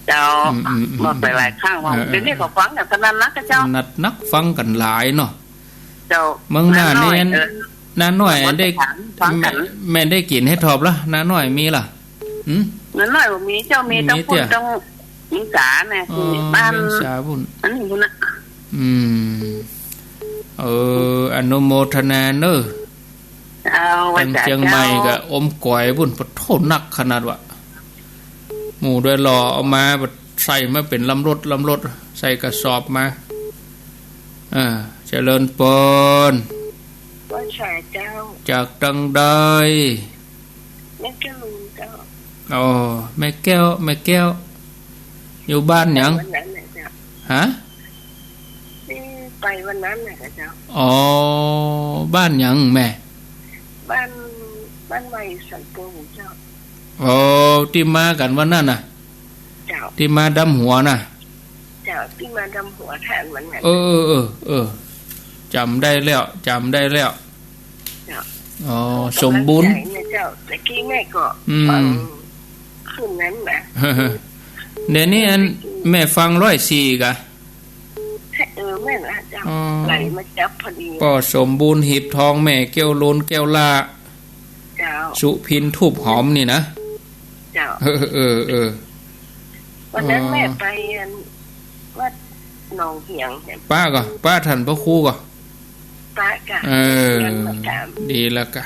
เจ้า อืม อืม อืม บอกหลายๆ ครั้งว่า เออ เดี๋ยวนี้ก็ฟังกั๋นสนั่นนักเจ้า สนั่นนัก ฟังกั๋นหลายเนาะ เจ้า เมืองน่านนี่ น้าน้อย เออ น้าน้อยได้ ฟังกั๋น แม่ แม่ได้กิ๋นเห็ดถอบละ น้าน้อยมีละ หืม น้าน้อยบ่มีเจ้า มี มี ตางปุ้น เตี้ย ตางเวียงสาน่ะ อ๋อ ที่บ้าน เวียงสาปุ้น อันนี้ปุ้นน่ะ อืม เออ อนุโมทนาเน่อ เจ้า ตางเจียงใหม่ ว่าจ้ะ เจ้า ก็อมก๋อยปุ้น ปะโธ่ นักขนาดวะ หมู่ดอยหล่อเอามา ใส่มาเป๋นลำรถ ลำรถ ใส่กระสอบมา อ่า เจริญปอน ว่าจ้ะเจ้า จากตางใด แม่แก้วลูนเจ้า อ๋อ แม่แก้ว แม่แก้ว อยู่บ้านหยัง วันนั้นน่ะเจ้า ฮะ ที่ไปวันนั้นน่ะเจ้า อ๋อ บ้านหยังแม่ บ้าน บ้านใหม่สันปงเจ้า อ๋อ ตี้มากั๋นวันนั้นน่ะ เจ้า ตี้มาดำหัวน่ะ เจ้า ตี้มาดำหัวถ่านวันนั้น เออ เออ เออ เออ จ๋ำได้แล้ว จ๋ำได้แล้ว เจ้า อ๋อ สมบูรณ์ กำลังใจ๋นะเจ้า ตะกี้แม่ก็ อืม ฟังขึ้นนั้นนะ เดี๋ยวนี้อัน แม่ฟังร้อยสี่ก่ะ เออ แม่นละเจ้า อ๋อ ไหลมาจับพอดี ป้อสมบูรณ์ หีบทอง แม่แก้วลูน แก้วล่า เจ้า สุพิน ทูบหอมนี่นะ เจ้า เออ เออ เออ วันนั้น อ๋อ แม่ไปอันวัดหนองเหียงเนี่ย ปะก่อ ปะท่านพระครูก่อ ปะก่ะ เออ เรียนมาตาม ดีแล้วก่ะ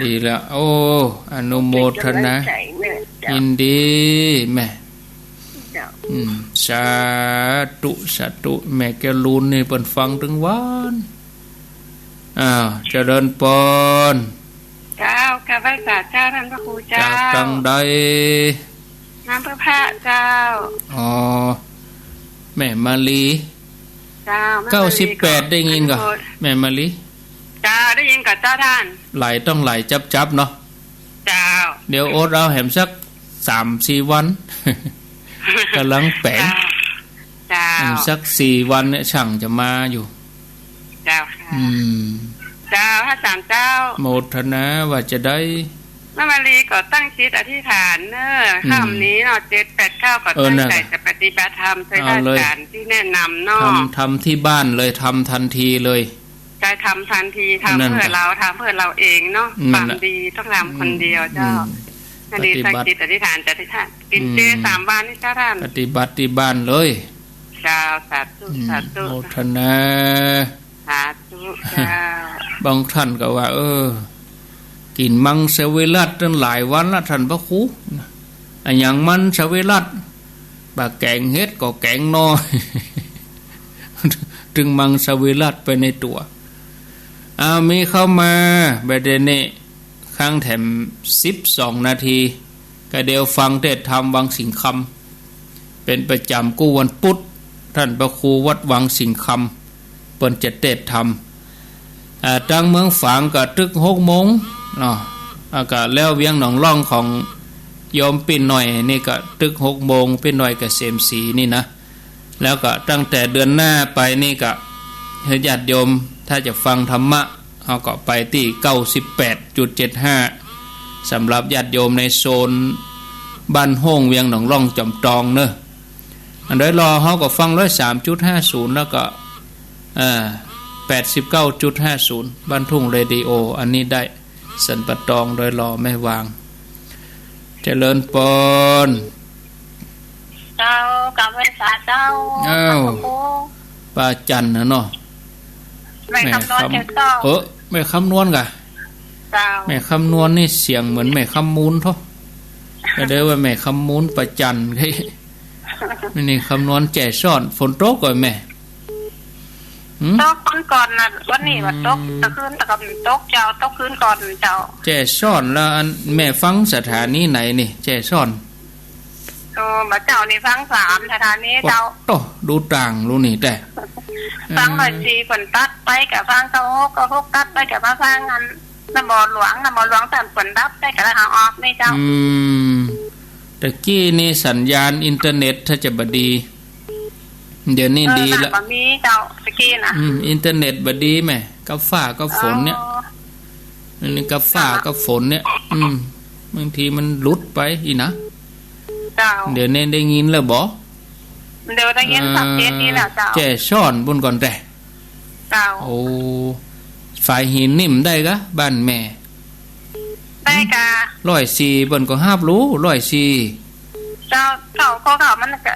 ดีแล้ว โอ้ อนุโมทนา เป๋นกำลังใจ๋เนี่ย เจ้า ยินดีแม่ เจ้า อืม สาธุ สาธุ แม่แก้วลูนนี่เปิ้นฟังตึงวัน อ้าว เจริญปอน เจ้า กราบไหว้สาเจ้าท่านพระครูเจ้า จากตางใด น้ำเพื่อพระเจ้า อ๋อ แม่มาลี เจ้า แม่มาลี เก้าสิบแปด ก็ได้ยินก่อ อนุโมท แม่มาลี เจ้า ได้ยินก่อเจ้าท่าน ไหลต้องไหลจับๆ เนาะ เจ้า เดี๋ยวอดเอาแหมสักสามสี่วัน ก๋ำลังแป๋น เจ้า เจ้า แหมสักสี่วันเนี่ย ช่างจะมาอยู่ เจ้าค่ะ อืม เจ้า พระสามเจ้า โมทนาว่าจะได้ แม่มาลีก็ตั้งจิตอธิษฐานเนอะ อืม ค่ำนี้เนาะ เจ็ดแปดเก้า ก็ เออ ตั้งใจ๋ นั่นแหละ จะปฏิบัติธรรม ใช้ เอาเลย อาจารย์ตี้แนะนำเนาะ ทำ ทำตี้บ้านเลย ทำตันทีเลย ใช่ ทำตันที ทำ นั่น เพื่อเรา ทำเพื่อเราเองเนาะ นั่น ความ น่ะ ดีต้องทำคนเดียวเจ้า อืม อันนี้ ปฏิบัติ ตั้งจิตอธิษฐานจะอธิษฐาน กิ๋นเจ อืม สามวันนี่เจ้าท่าน ปฏิบัติตี้บ้านเลย เจ้า สาธุ อืม สาธุ โมทนา สาธุเจ้า บางท่านก็ว่า เออ กิ๋นมังสวิรัติตั้งหลายวันละท่านพระครู อะหยังมังสวิรัติ บ่าแก๋งเห็ดก็แก๋งหน่อ ตึงมังสวิรัติไปในตั๋ว อ้าว มีเข้ามา บ่ายเดี๋ยวนี้ ค้างแถมสิบสองนาที ก็เดี๋ยวฟังเทศน์ธรรมวังสิงห์คำ เป๋นประจ๋ำกู้วันปุธ ท่านพระครูวัดวังสิงห์คำ เปิ้นจะเทศน์ธรรม อ่า ตางเมืองฝางก็ตึกหกโมงเนาะ อ่า ก็แล้วเวียงหนองล่องของโยมปี้หน่อยนี่ก็ตึกหกโมง ปี้หน่อยเกษมศรีนี่นะ แล้วก็ตั้งแต่เดือนหน้าไปนี่ก็ ญาติโยมถ้าจะฟังธรรมะ เฮาก็ไปตี้เก้าสิบแปดจุดเจ็ดห้า สำหรับญาติโยมในโซนบ้านโฮ่ง เวียงหนองล่อง จอมตองเนอะ อันดอยหล่อเฮาก็ฟังร้อยสามจุดห้าศูนย์ แล้วก็ เอ่อ แปดสิบเก้าจุดห้าศูนย์ บ้านทุ่งเรดิโอ อันนี้ได้ สันป่าตอง ดอยหล่อ แม่วาง เจริญปอน เจ้า กราบไหว้สาเจ้า อ้าว พระครู ป้าจันทร์น่ะเนาะ แม่คำนวณ แม่คำ เจ้า เออ แม่คำนวณก่ะ เจ้า แม่คำนวณนี่เสียงเหมือนแม่คำมูลเถาะ ก็เลยว่าแม่คำมูลป้าจันทร์ แม่นี่คำนวณแจซ้อน ฝนตกก่อแม่ หืม ตกวันก่อนน่ะ วันนี้ว่าตก อืม ตะคืนตะกอนตกเจ้า ตกคืนก่อนเจ้า แจซ้อนแล้วอันแม่ฟังสถานีไหนนี่ แจซ้อน โอ้ บ่าเจ้านี่ฟังสามสถานีเจ้า โอ้โต ดูต่างรู้นี่แต่ ฟัง เออ ร้อยสี่ เปิ้นตัดไปก็ฟังเก้าหก เก้าหก ตัดไปก็มาฟังอัน นม.หลวง นม.หลวง ต้านเปิ้นดับไปก็เลยหาออกนี่เจ้า อืม ตะกี้นี่สัญญาณอินเทอร์เน็ตถ้าจะบ่ดี เดี๋ยวนี้ เออ ดีละ น่ะ บ่มีเจ้า ตะกี้น่ะ อืม อินเทอร์เน็ตบ่ดีแม่ กับฟ้ากับฝนเนี่ย อ๋อ อันนี้กับฟ้า เจ้า กับฝนเนี่ย อืม บางทีมันหลุดไปอีกนะ เจ้า เดี๋ยวนี้ได้ยินแล้วบ่ เดี๋ยวได้ยินชัดเจนดีแล้วเจ้า แจซ้อนบุญก่อนแต่ เจ้า โอ้ ฝายหินนี่มันได้กะ บ้านแม่ ได้กะ ร้อยสี่ เปิ้นก็ฮับรู้ ร้อยสี่ เจ้า เก่าก็เก่า มันก็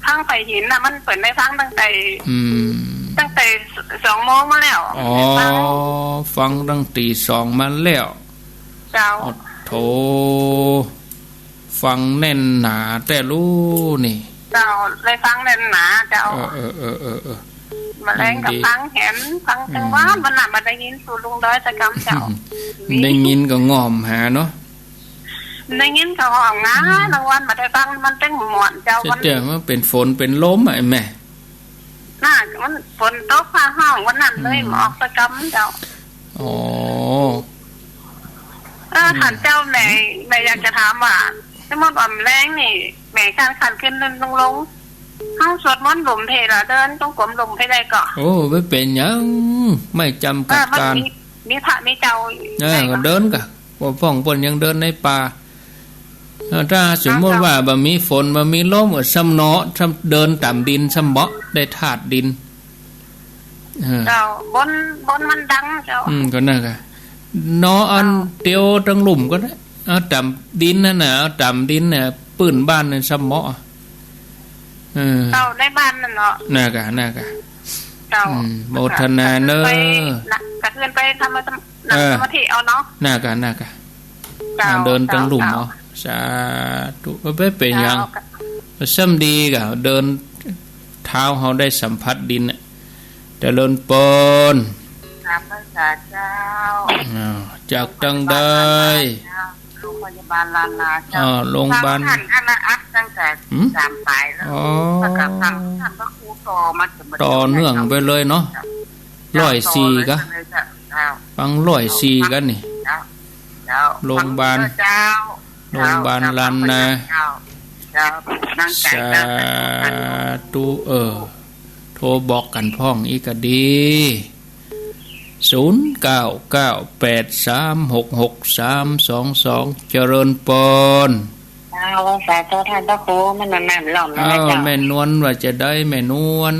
ฟังฝายหินน่ะ มันเปิ้นได้ฟังตั้งแต่ อืม ตั้งแต่สองโมงมาแล้ว อ๋อ ฟัง ฟังตั้งตีสองมาแล้ว เจ้า โอ้โถ ฟังแน่นหนาแต่รู้นี่ เจ้า ได้ฟังแน่นหนาเจ้า เออ เออ เออ เออ เออ มาแลงก็ ดี ฟังแหม ฟัง อืม ตึงว่ามันน่ะ บ่ได้ยินสู่ลุงดอยสักกำเจ้า ได้ยินก็ง่อมหาเนาะ ได้ยินก็ห้องหา อืม ละวันบ่ได้ฟัง มันตึงม่วนเจ้า เสีย มัน แต่มันเป๋นฝนเป๋นลมอะแม่ น่ะ มันฝนตกฟ้าฮ้องวันนั้นเลย อืม บ่ออกสักกำเจ้า อ๋อ เออ อืม ขันเจ้าแม่ แม่อยากจะถามว่า สมมุติว่าแลงนี่ แม่ขัน ขันขึ้นลงลง เฮาสวดมนต์ลุ่มเพลา เดินจงกรมลุ่มเพลได้ก่อ โอ้ บ่เป๋นหยัง ไม่จำกัดการ เออ มันมี มีพระมีเจ้า เออ ได้ก่อ ก็เดินก่ะ พวกพ่องเปิ้นยังเดินในป่า เออ ถ้าสมมุติว่าบ่มีฝน บ่มีลม ก็ซ้ำเนาะ ซ้ำเดินต๋ามดิน ซ้ำเบาะ ได้ธาตุดิน เออ เจ้า บน บนมันดังเจ้า อืม ก็นั่นกะ เนาะ อัน เจ้า เตียวตังลุ่มก็ได้ เอาต๋ามดินนั่นน่ะ เอาต๋ามดินน่ะ ปื้นบ้านนั่นซ้ำเบาะ เออ เจ้า ในบ้านนั่นเนาะ นั่นกะ นั่นกะ เจ้า อืม โมทนาเน้อ ก็ขึ้นไปนะ ก็ขึ้นไปทำสมา เออ สมาธิเอาเนาะ นั่นกะ นั่นกะ เจ้า อ่า เดินตังลุ่ม เจ้า เอา สาธุ บ่เป๋นหยัง เจ้า ซ้ำดีกะ เดิน เท้าเฮาได้สัมผัสดินน่ะ เจริญปอน กราบไหว้สาเจ้า อ้าว จากตังใด โรงพยาบาลล้านนาเจ้า อ่า โรงพยาบาล ฟังท่านคณะอัดตั้งแต่ หืม สามสายแล้ว อ๋อ แล้วก็ฟังท่านพระครูต่อมาจน ต่อเนื่องไปเลยเนาะ เจ้า ร้อยสี่กะ ต่อเลยเจ้า ฟังร้อยสี่กะนี่ เจ้า เจ้า โรงพยาบาล ฟังเจ้า โรงพยาบาลล้านนา เจ้า เจ้า ตั้งใจ สาธุ เออ โทรบอกกั๋นพ่องอีกก็ดี ศูนย์เก้าเก้าแปดสามหกหกสามสองสอง เจริญปอน เจ้า สาธุท่านพระครู มันนานๆรอบแล้วนะ อ้าว เจ้า แม่นวลว่าจะได้ แม่นวล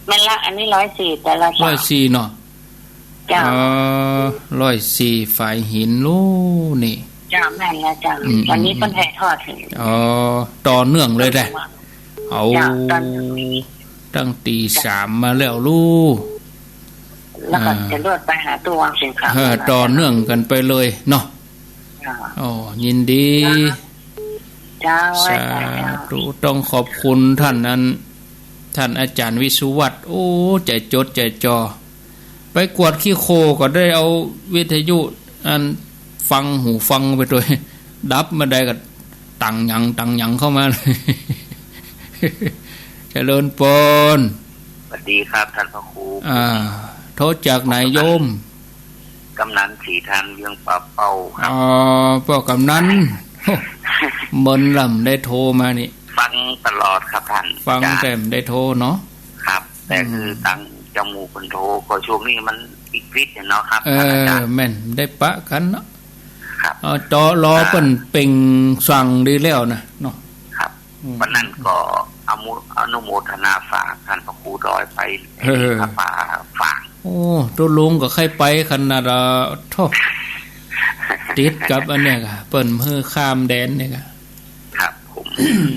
แม่นละ อันนี้ร้อยสี่ แต่ละ ร้อยสี่เนาะ เจ้า อ๋อ ร้อยสี่ ฝายหินลูกนี่ เจ้า แม่นแล้วเจ้า อืม วันนี้ อืม เปิ้นถ่ายทอดให้ อ๋อ ต่อเนื่องเลยแหละ เอา เจ้า ตอน ตั้งตีสามมาแล้วลูก แล้วก็ อ่า จะรวดไปหาตู้วังสิงห์ขาว เออ ต่อเนื่องกั๋นไปเลยเนาะ เจ้า อ๋อ ยินดี เจ้า สาธุ ต้องขอบคุณท่านนั้น ท่านอาจารย์วิสุวัฒน์ โอ้ ใจ๋จดใจ๋จ่อ ไปกวดขี้โคลนก็ได้เอาวิทยุอันฟังหูฟังไปด้วย ดับมาได้ก็ตังหยังตังหยังเข้ามาเลย เจริญปอน สวัสดีครับท่านพระครู อ่า โทรจากไหนโยม กำนันศรีธัน เวียงป่าเป้าครับ อ๋อ ป้อกำนัน เมินลำได้โทรมานี่ ฟังตลอดครับท่าน ฟัง จ้ะ แต่บ่ได้โทรเนาะ ครับ แต่คือ อืม ตังเจ้าหมู่เปิ้นโทร ก็ช่วงนี้มันวิกฤตเนาะครับ เออ ท่านอาจารย์ แม่น ได้ปะกั๋นเนาะ ครับ เอาต่อรอ อ่า เปิ้นเปล่งสั่งดีแล้วนะเนาะ ครับ อืม วันนั้นก็อนุ อนุโมทนาฝากท่านพระครูดอยไป เออ ผ้าป่าฝาก โอ้ ตุ๊ลุงก็ใค่ไปขนาด เอ่อ โธ่ ติดกับอันเนี้ยกะ เปิ้นหื้อข้ามแดนเนี่ยกะ ครับผม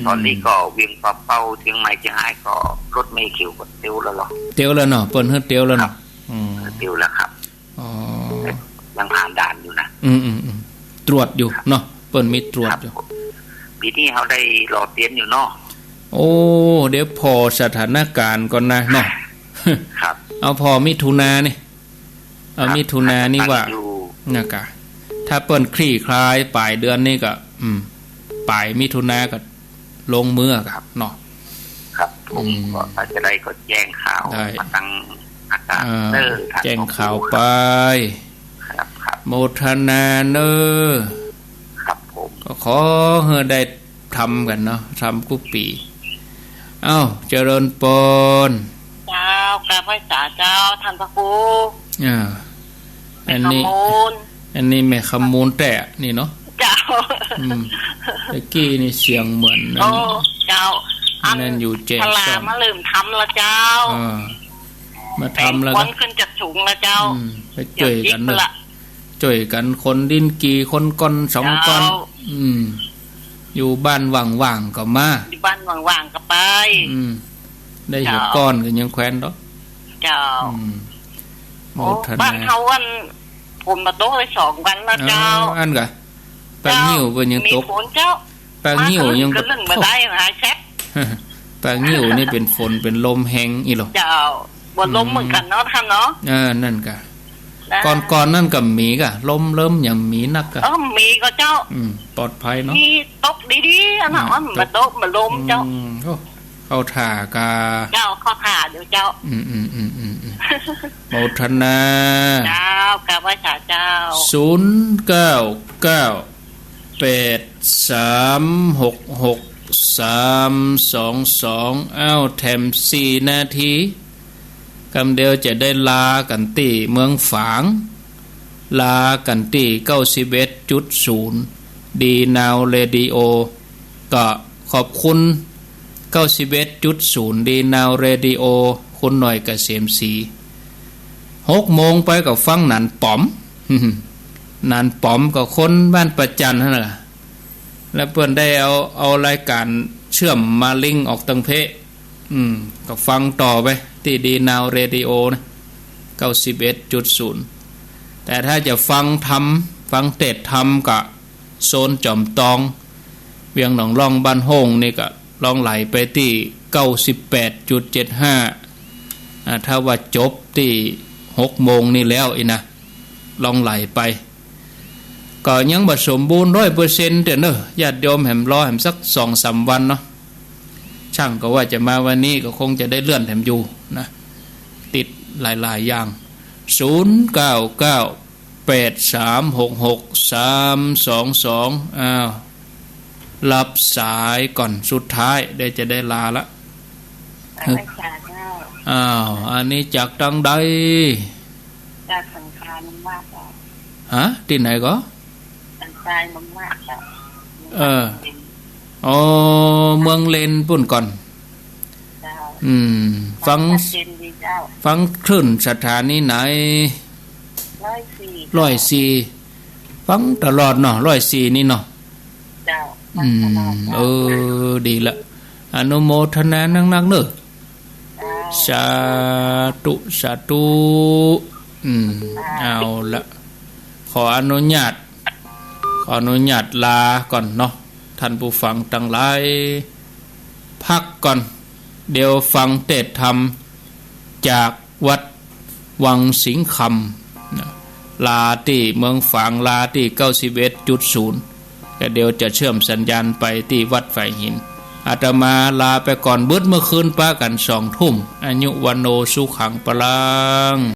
ต๋อนนี้ก็เวียงป่าเป้า เจียงใหม่ เจียงฮาย ก็รถเมล์เขียวก็เตียวแล้วเหรอ เตียวแล้วเนาะ เปิ้นหื้อเตียวแล้วเนาะ ครับ อืม เตียวแล้วครับ อ๋อ ยังผ่านด่านอยู่นะ อืม อืม อืม ตรวจอยู่ ครับ เนาะ เปิ้นมีตรวจอยู่ ครับ ปี๋นี้เฮาได้หล่อเตียนอยู่เนาะ โอ้ เดี๋ยวผ่อสถานการณ์ก่อนนะเนาะ ครับ เอาผ่อมิถุนานี่ เอา ครับ มิถุนานี่ว่า อยู่ นะกะ ถ้าเปิ้นคลี่คลายป๋ายเดือนนี้ก็ อืม ป๋ายมิถุนาก็ลงเมือกั๋นเนาะ ครับ ผม อืม ก็ถ้าจะได้ก็แจ้งข่าว ได้ มาตางอากาศ เออ เด้อ ท่าน แจ้งข่าวไป ครับ ครับ โมทนาเน้อ ครับผม ก็ขอหื้อได้ ทำกั๋นเนาะ ทำกู้ปี๋ เอ้า เจริญปอน เจ้า กราบไหว้สาเจ้า ท่านพระครู อ่า อันนี้ แม่คำมูล อันนี้แม่คำมูลแต๊นี่เนาะ เจ้า อืม ตะกี้นี่เสียงเหมือน โอ้ เจ้า อันนั้นอยู่แจ้ซ่อน พลามาเริ่มทำละเจ้า อ่า มาทำแล้วก็ แสงควันขึ้นจากสูงละเจ้า อืม ไปจ้วยกั๋นเนาะ เดี๋ยวจิกละ จ้วยกั๋นขนลิ้นกี่ ขนก้อนสองก้อน เจ้า อืม อยู่บ้านว่างๆ ก็มา อยู่บ้านว่างๆ ก็ไป อืม ได้หัวก้อนก็ยังแคว้นดอก เจ้า อืม โอ้ โมทนา บ้านเฮาอัน ฝนบ่ตกได้สองวันแล้วเจ้า อ๋อ อันกะ ปางิ้วเปิ้นยังตก มีฝนเจ้า ปางิ้วยัง มันก็เรื่องบ่ได้หายแชท ปางิ้วนี่เป๋นฝนเป๋นลมแฮงอี้หรอ เจ้า บ่ลมเหมือนกั๋นเนาะ อืม ท่านเนาะ เออ นั่นกะ นะ ก่อนๆ นั่นก็มีกะ ลมเริ่มยังมีนักกะ เออ มีก็เจ้า อืม ปลอดภัยเนาะ มีตกดีๆ อันน่ะ อ่า อันบ่ตก บ่ลมเจ้า อืม โอ้ เข้าท่ากะ เจ้า เข้าท่าอยู่เจ้า อืม อืม อืม อืม อืม โมทนา เจ้า กราบไหว้สาเจ้า ศูนย์เก้าเก้า แปดสามหกหก สามสองสอง อ้าว แถมสี่นาที กำเดียวจะได้ลากั๋นตี้เมืองฝาง ลากั๋นตี้ เก้าสิบเอ็ดจุดศูนย์ ดีนาวเรดิโอ ก็ขอบคุณ เก้าสิบเอ็ดจุดศูนย์ ดีนาวเรดิโอ คุณหน่อยเกษมศรี หกโมงไปก็ฟังหนานป๋อม หนานป๋อมก็คนบ้านประจันหั้นน่ะ แล้วเปิ้นได้เอา เอารายก๋านเชื่อมมาลิงก์ออกตังเพะ อืม ก็ฟังต่อไปตี้ดีนาวเรดิโอนะ เก้าสิบเอ็ดจุดศูนย์ แต่ถ้าจะฟังธรรม ฟังเตสน์ธรรมก็โซนจอมตอง เวียงหนองล่องบ้านโฮ่งนี่ก็ลองไหลไปตี้ เก้าสิบแปดจุดเจ็ดห้า อ่า ถ้าว่าจบตี้หกโมงนี่แล้วอี้นะ ลองไหลไป ก็ยังบ่สมบูรณ์ร้อยเปอร์เซ็นต์เตื้อเน่อ ญาติโยมแหมรอแหมสักสองสามวันเนาะ ช่างก็ว่าจะมาวันนี้ ก็คงจะได้เลื่อนแหมอยู่นะ ติดหลายๆ อย่าง ศูนย์เก้าเก้า แปดสามหกหก สามสองสอง อ้าว รับสายก่อนสุดท้าย เดี๋ยวจะได้ลาละ เออ อาจารย์เจ้า อ้าว อันนี้จากตางใด จากสันทรายเมืองว่าเจ้า ฮะ ตี้ไหนก่อ สันทรายเมืองว่าเจ้า เออ อ๋อ เมืองเลนปุ้นก่อน เจ้า อืม ฟัง ฟังชัดเจนดีเจ้า ฟังคลื่นสถานีไหน ร้อยสี่ ร้อยสี่ ฟังตลอดเนาะ ร้อยสี่ นี่เนาะ เจ้า อืม ฟังตลอดเจ้า เออ ดีละ อนุโมทนานักๆ เน่อ เจ้า สาธุ สาธุ อืม เจ้า เอาละ ขออนุญาต ขออนุญาตลาก่อนเนาะ ท่านผู้ฟังตังหลาย พักก่อน เดี๋ยวฟังเตสน์ธรรมจากวัดวังสิงห์คำนะ ลาตี้เมืองฝาง ลาตี้ เก้าสิบเอ็ดจุดศูนย์ แล้วเดี๋ยวจะเชื่อมสัญญาณไปตี้วัดฝายหิน อาตมาลาไปก่อน บึดเมื่อคืนปะกั๋นสองทุ่ม อายุ วัณโณ สุขัง พลัง